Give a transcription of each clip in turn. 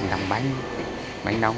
Làm bánh, bánh nóng.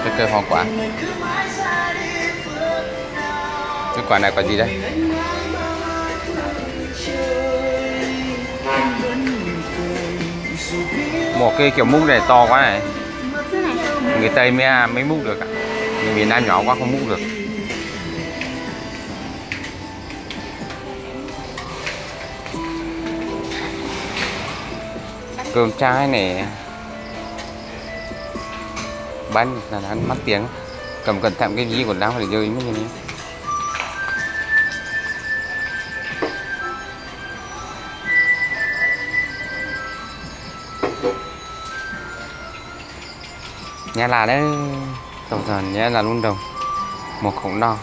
Cái cây hoa quả. Cái quả này quả gì đây? Một cái kiểu múc này to quá này. Người Tây mới mới múc được ạ. Người Việt Nam nhỏ quá không múc được. Cơm trắng này. Bán là bán mắc tiền. Cầm cẩn thận cái ví của đám phải rơi mất. Nyab Laj na, tau zog Nyab Laj lub nroog, muag khoom noj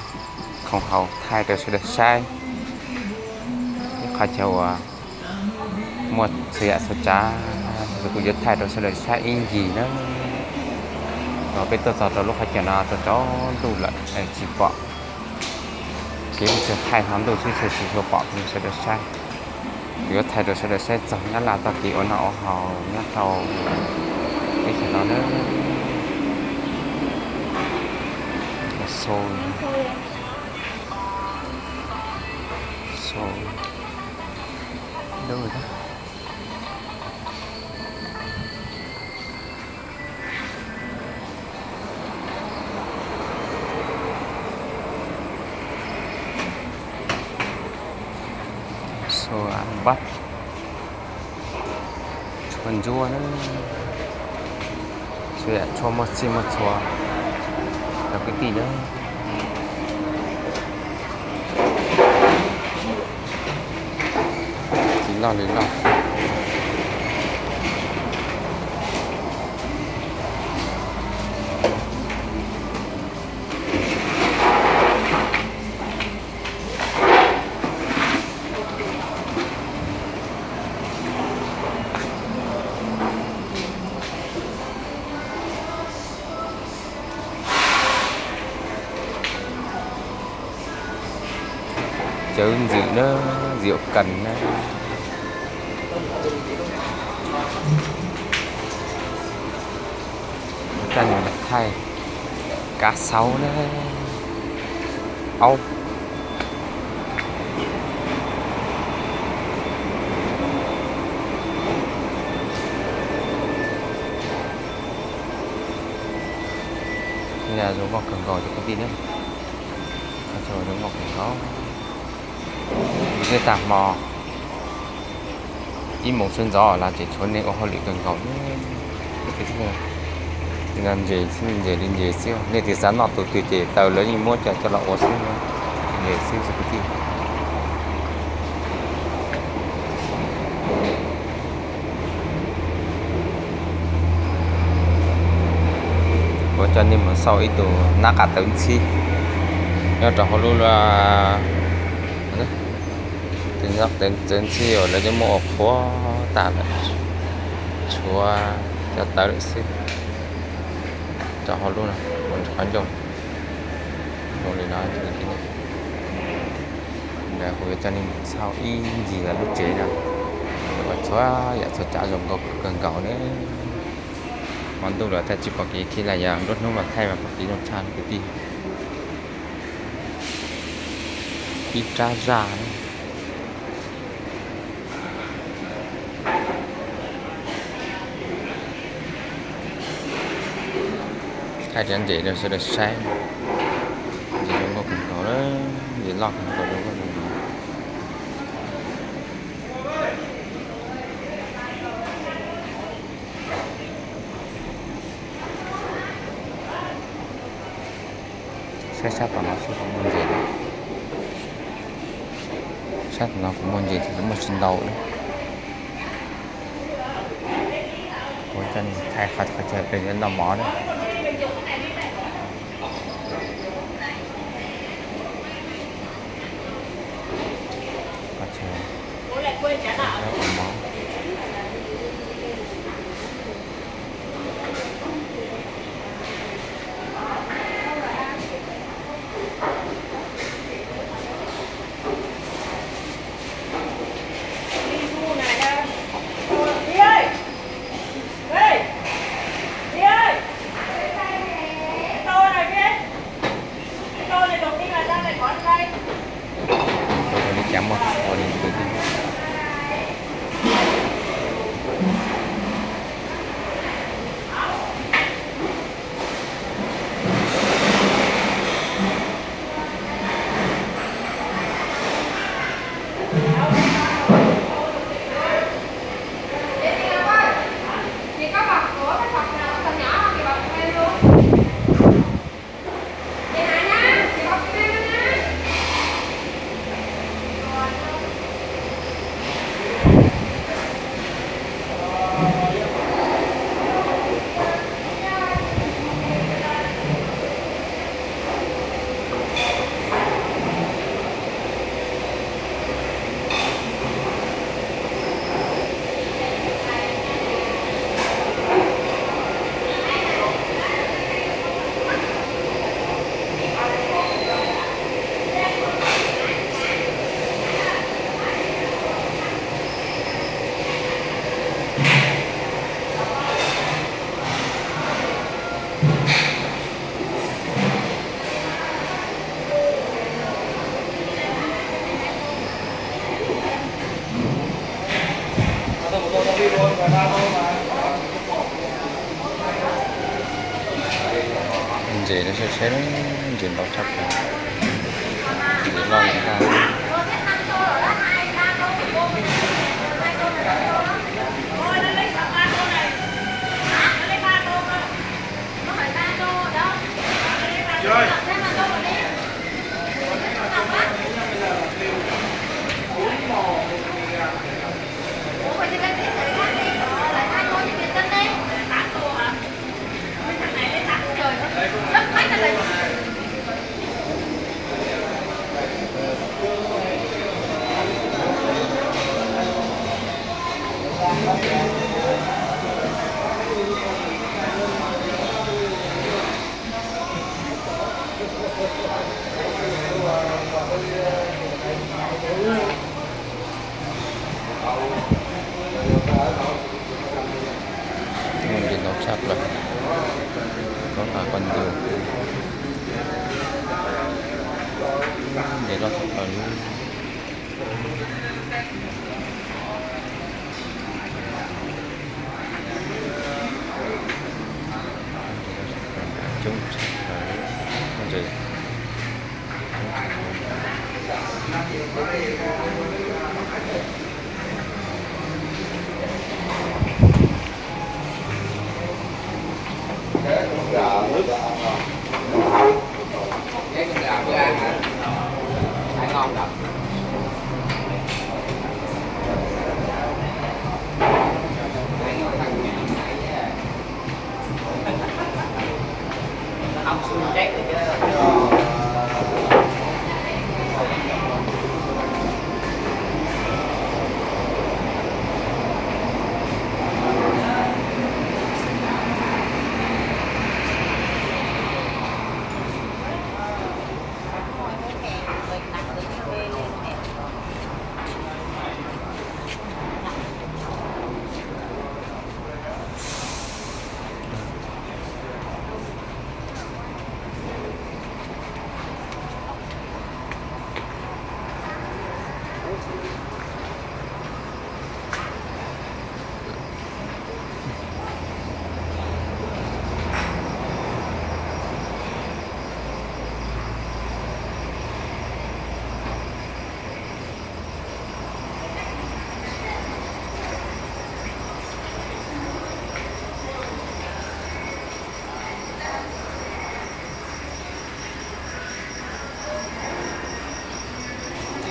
khoom haus thaij rau sawv daws saib. Ib qhov chaw uas muaj txhua yam txhua tsav, kuv yuav thaij rau sawv daws saib ib ncig na. Los peb tuaj txog rau lub qhov chaw no tau tsaus ntuj lawm tsis pom kev, tsuas thaij hmo ntuj xwb tsis tshua pom rau sawv daws saib. Kuv yuav thaij rau sawv daws saib txog Nyab Laj txoj kev ua noj ua haus nyob rau teb chaws no na. Xu, xu, xu, bab, tshuaj ntsuab na, tshuaj muaj txhij muaj txhua rau kwv tij na. Tsis loj li loj. Chawv ntxwm na, diệu cần na. Coj nws thaij cá sấu na. Aub. Zoo nkauj kawg nkaus cov kwv tij na. Zoo nkauj kawg nkaus. Tej tag hmo ib moos sawv ntxov los tseem tshuav neeg ua hauj lwm kawg nkaus li. Ntses xwb, ntses li ntses xwb, nej tsis xav noj tus twg ces taws lawv yeej muab coj coj los ua xwb. Ntses xwb kwv tij. Kuv coj nej mus xauj ib tug nab qa tawv ntxhib nyob rau hauv lub, tawv ntxhib uas lawv twb muab ua qhuav tas lawm, tshuav cov tawv lawm xwb. Rau hauv lub no, qhov ncauj zoo li no. Ntawd kuv yuav coj nej mus xauj ib ncig lub tsev no, uas txhua yam txhua tsav zoo nkauj kawg nkaus ne. Hmo ntuj lawm thaij tsis pom kev, khi las yog nruab hnub mas thaij mas pom kev zoo tshaj kwv tij. Ib rab zaj. Thaij cov ntses rau sawv daws saib. Ntses zoo nkauj kawg nkaus, ntses loj kawg nkaus, zoo nkauj kawg nkaus. Saib sab tom no xwb, tom no ntses. Sab no kuv muaj ntses thiab kuv muaj tsis ntau li. Kuv coj nej thaij qhov chaw peb noj mov na. Qhov chaw ua mov. Li cas muaj ua li ntawd. Ntses no saib saib, ntses ntau tshaj plaws. Ntses loj ntses loj. Ntses ntau tshaj plaws, koj tas koj ncig, ntses loj tshaj plaws li. Coob tshaj plaws, ntses coob tshaj plaws.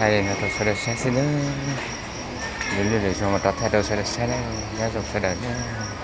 Thaij no rau sawv daws saib xwb nawb. Lwm lwm lwm zaus mam rov thaij rau sawv daws saib nawb. Nyob zoo sawv daws nawb.